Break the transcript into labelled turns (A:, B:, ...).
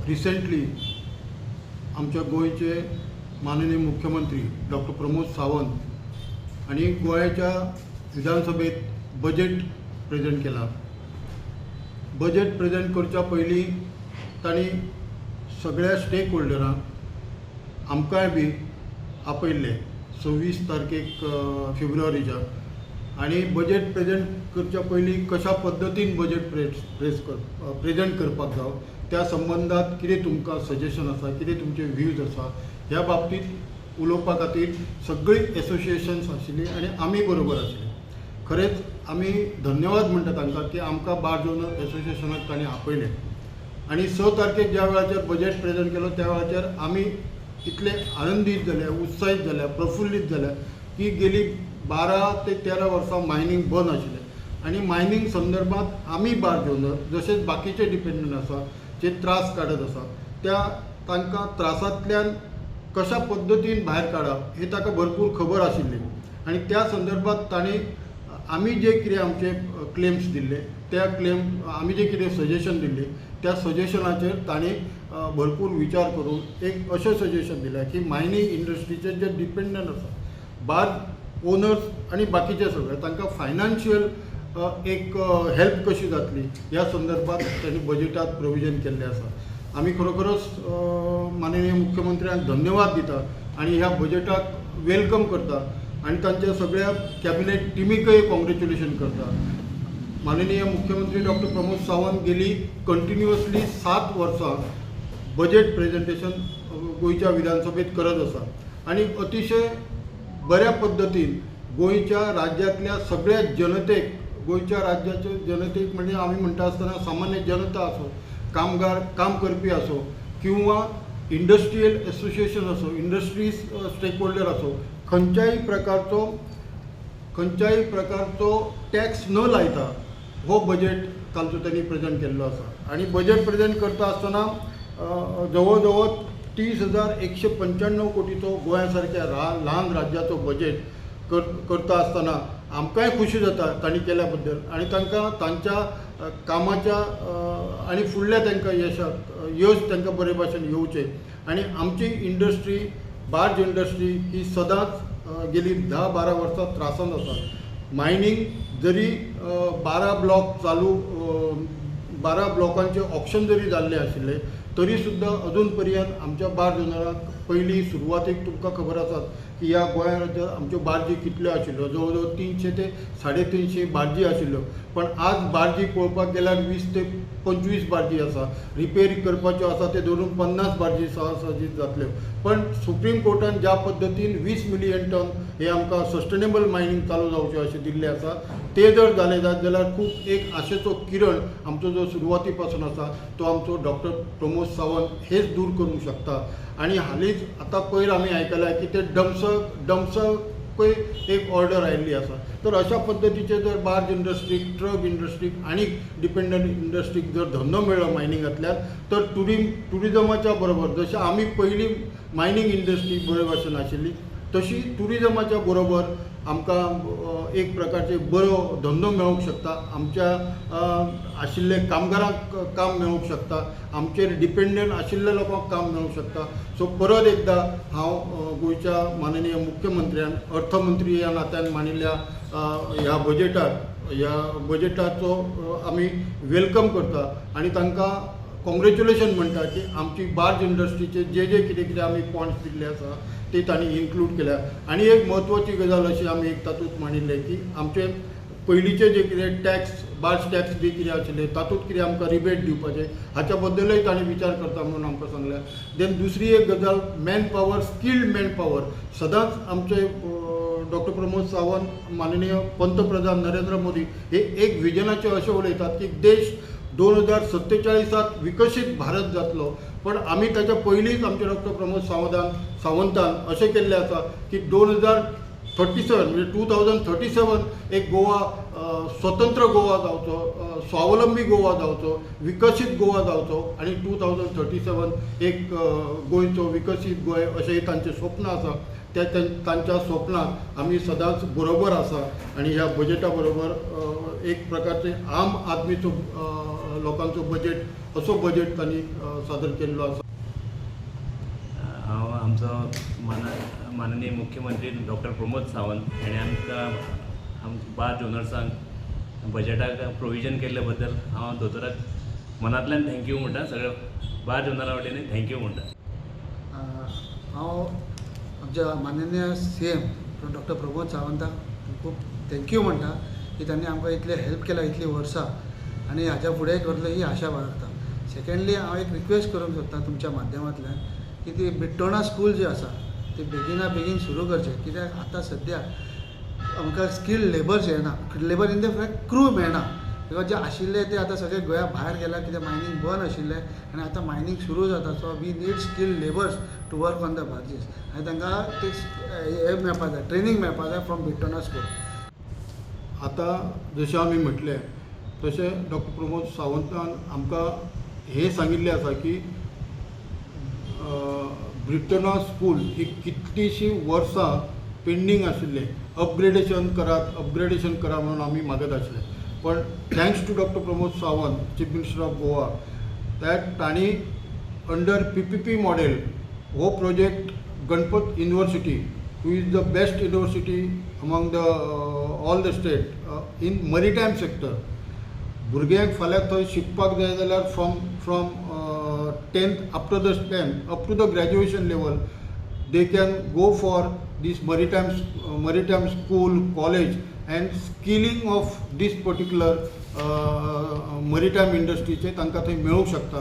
A: Recently आमच्या गोंयचे माननीय मुख्यमंत्री डॉक्टर प्रमोद सावंत आनी गोंयाच्या विधानसभेत बजेट प्रेजेंट केला. बजेट प्रेजेंट करच्या पयलीं तांणी सगळ्या स्टेक होल्डरांक आमकांय बी आपयल्लें 26 तारखेक फेब्रुवारीच्या आनी बजेट प्रेजेंट करच्या पयलीं कशा पद्दतीन बजेट प्रेस प्रेजेंट करपाक जावो त्या संबंदात कितें तुमकां सजेशन आसा, कितें तुमचे व्यूज आसा ह्या बाबतींत उलोवपा खातीर सगळीं एसोसिएशन्स आशिल्लीं आनी आमी बरोबर आशिल्ले. खरेंच आमी धन्यवाद म्हणटा तांकां की आमकां बार्ज ओनर एसोसिएशनाक तांणी आपयलें आनी 6 तारखेक ज्या वेळाचेर बजेट प्रेजेंट केलो त्या वेळाचेर आमी इतले आनंदीत जाल्या, उत्साहीत जाल्या, प्रफुल्लीत जाल्या की गेली 12 ते 13 वर्सां मायनींग बंद आशिल्लें आनी मायनींग संदर्भात आमी बार्ज ओनर जशेंच बाकीचे डिपेंडंट आसा जे त्रास काडत आसा त्या तांकां त्रासांतल्यान कशा पद्दतीन भायर काडप हे ताका भरपूर खबर आशिल्ली आनी त्या संदर्भात तांणी आमी जे कितें आमचे क्लेम्स दिल्ले त्या क्लेम आमी जे कितें सजेशन दिल्ले त्या सजेशनाचेर तांणी भरपूर विचार करून एक अशें सजेशन दिलें की मायनींग इंडस्ट्रीचेर जे डिपेंडंट आसा बार्ज ओनर्स आनी बाकीचे सगळे तांकां फायनान्शियल एक हेल्प कशी जातली ह्या संदर्भात तांणी बजेटात प्रोविजन केल्लें आसा. आमी खरोखरच माननीय मुख्यमंत्र्यांक धन्यवाद दिता आनी ह्या बजेटाक welcome करता आनी तांच्या सगळ्या कॅबिनेट टिमीकय कॉंग्रेच्युलेशन करता. माननीय मुख्यमंत्री डॉक्टर प्रमोद सावंत गेली कंटिन्युअसली 7 वर्सां बजेट प्रेजेंटेशन गोंयच्या विधानसभेत करत आसा आनी अतिशय बऱ्या पद्दतीन गोंयच्या राज्यांतल्या सगळ्या जनतेक, गोंयच्या राज्याच्या जनतेक म्हणजे आमी म्हणटा आसतना सामान्य जनता आसो, कामगार काम करपी आसो किंवा इंडस्ट्रियल एसोसिएशन आसो, इंडस्ट्रीज स्टेक होल्डर आसो, खंयच्याय प्रकारचो टॅक्स न लायता हो बजेट तांचो त्यांनी प्रेजेंट केल्लो आसा. आनी बजेट प्रेजेंट करता आसतना जवळ जवळ 30,195 कोटीचो गोंया सारक्या ल्हान राज्याचो बजेट करता आसतना आमकांय खुशी जाता तांणी केल्या बद्दल आनी तांकां तांच्या कामाच्या आनी फुडल्या तांकां यशाक यश तांकां बरे भाशेन येवचें. आनी आमची इंडस्ट्री बार्ज इंडस्ट्री ही सदांच गेली 10-12 वर्सां त्रासांत आसा. मायनींग जरी 12 ब्लॉक चालू 12 ब्लॉकांचे ऑक्शन जरी जाल्लें आशिल्लें तरी सुद्दां अजून पर्यंत आमच्या बार्ज ओनराक पयलीं सुरवातेक तुमकां खबर आसात की ह्या गोंया राज्यांत आमच्यो बार्जी कितल्यो आशिल्ल्यो, जवळ जवळ 300 ते 350 बार्जी आशिल्ल्यो, पण आज बार्जी पळोवपाक गेल्यार 20 ते 25 बार्जी आसा, रिपेर करपाच्यो आसा ते धरून 50 बार्जी सहजासहजी जातल्यो. पण सुप्रीम कोर्टान ज्या पद्दतीन 20 मिलियन टन हे आमकां सस्टेनेबल मायनींग चालू जावचें अशें दिल्लें आसा ते जर जालें जायत जाल्यार खूब एक आशेचो किरण आमचो जो सुरवाती पासून आसा तो आमचो डॉक्टर प्रमोद सावंत हेच दूर करूंक शकता. आनी हालींच आतां पयर आमी आयकलां की ते डम्प्साकूय एक ऑर्डर आयिल्ली आसा. तर अशा पद्दतीचे जर बार्ज इंडस्ट्रीक, ट्रक इंडस्ट्रीक आनी डिपेंडंट इंडस्ट्रीक जर धंदो मेळ्ळो मायनिंगांतल्यान तर ट्युरिजमाच्या बरोबर जशें आमी पयलीं मायनींग इंडस्ट्री बरे भाशेन आशिल्ली तशी ट्युरिजमाच्या बरोबर आमकां एक प्रकारचे बरो धंदो मेळूंक शकता, आमच्या आशिल्ले कामगारांक काम मेळूंक शकता, आमचेर डिपेंडंट आशिल्ल्या लोकांक काम मेळूंक शकता. सो परत एकदां हांव गोंयच्या माननीय मुख्यमंत्र्यान अर्थमंत्री ह्या नात्यान मांडिल्ल्या ह्या बजेटाचो आमी welcome करता आनी तांकां कॉंग्रेच्युलेशन म्हणटा की आमची बार्ज इंडस्ट्रीचे जे जे कितें कितें आमी पॉयंट्स दिल्ले आसा ते तांणी इन्क्लूड केल्या. आनी एक म्हत्वाची गजाल अशी आमी एक तातूंत मांडिल्लें की आमचे पयलींचे जे कितें टॅक्स बार्ज टॅक्स बी कितें आशिल्ले तातूंत कितें आमकां रिबेट दिवपाचें हाच्या बद्दलय तांणी विचार करता म्हणून आमकां सांगलें. देन दुसरी एक गजाल man power, skilled man power सदांच आमचे डॉक्टर प्रमोद सावंत माननीय पंतप्रधान नरेंद्र मोदी हे एक विजनाचे अशें उलयतात की देश 2047 विकसीत भारत जातलो, पण आमी ताच्या पयलींच आमचे डॉक्टर प्रमोद सावंतान अशें केल्लें आसा की 2037 म्हणजे 2037 एक गोवा स्वतंत्र गोवा जावचो, स्वावलंबी गोवा जावचो, विकसीत गोवा जावचो आनी 2037 एक गोंयचो विकसीत गोंय अशें तांचें स्वप्न आसा. त्या तांच्या स्वप्नाक आमी सदांच बरोबर आसा आनी ह्या बजेटा बरोबर एक प्रकारचे आम आदमीचो लोकांचो बजेट असो बजेट तांणी सादर केल्लो आसा.
B: हांव आमचो माननीय मुख्यमंत्री डॉक्टर प्रमोद सावंत हेणें आमकां आमच्या बार्ज ओनर्सांक बजेटाक प्रोविजन केल्ले बद्दल हांव दोतोराक मनांतल्यान thank you म्हणटा. सगळ्या बार्ज ओनरा वटेन thank you म्हणटा.
C: हांव आमच्या माननीय सीएम डॉक्टर प्रमोद सावंताक खूब thank you म्हणटा की तांणी आमकां इतलें हेल्प केलां इतलीं वर्सां आनी हाच्या फुडें करतले ही आशा बाळगता. सेकेंडली, हांव एक रिक्वेस्ट करूंक सोदता तुमच्या माध्यमांतल्यान की ती बिट्टोणा स्कूल जी आसा ती बेगिना बेगीन सुरू करचें, कित्याक आतां सद्या आमकां स्किल्ड लेबर्स येना, labour in the fact crew मेळना, because जे आशिल्ले ते आतां सगळे गोंया भायर गेला, कित्याक मायनींग बंद आशिल्लें आनी आतां मायनींग सुरू जाता. So we need skilled labours to work on the barges आनी तांकां ते हें मेळपा जाय, ट्रेनींग मेळपा जाय फ्रॉम बिट्टोणा स्कूल.
A: आतां जशें आमी म्हटलें तशें डॉक्टर प्रमोद सावंतान आमकां हें सांगिल्लें आसा की ब्रिटना स्कूल ही कितलींशीं वर्सां पेंडींग आशिल्लें, अपग्रेडेशन करात, अपग्रेडेशन करा म्हणून आमी मागत आशिल्ले. पण thanks to Doctor Pramod Sawant, Chief Minister of Goa, that तांणी अंडर पीपीपी मॉडेल हो project Ganpat University, who is the best university among the all the state in maritime sector. भुरग्यांक फाल्यां थंय शिकपाक जाय जाल्यार from 10th, up to the 10th, up to the graduation level, they can go for this maritime school, college and skilling of this particular maritime इंडस्ट्रीचे तांकां थंय मेळूंक शकता.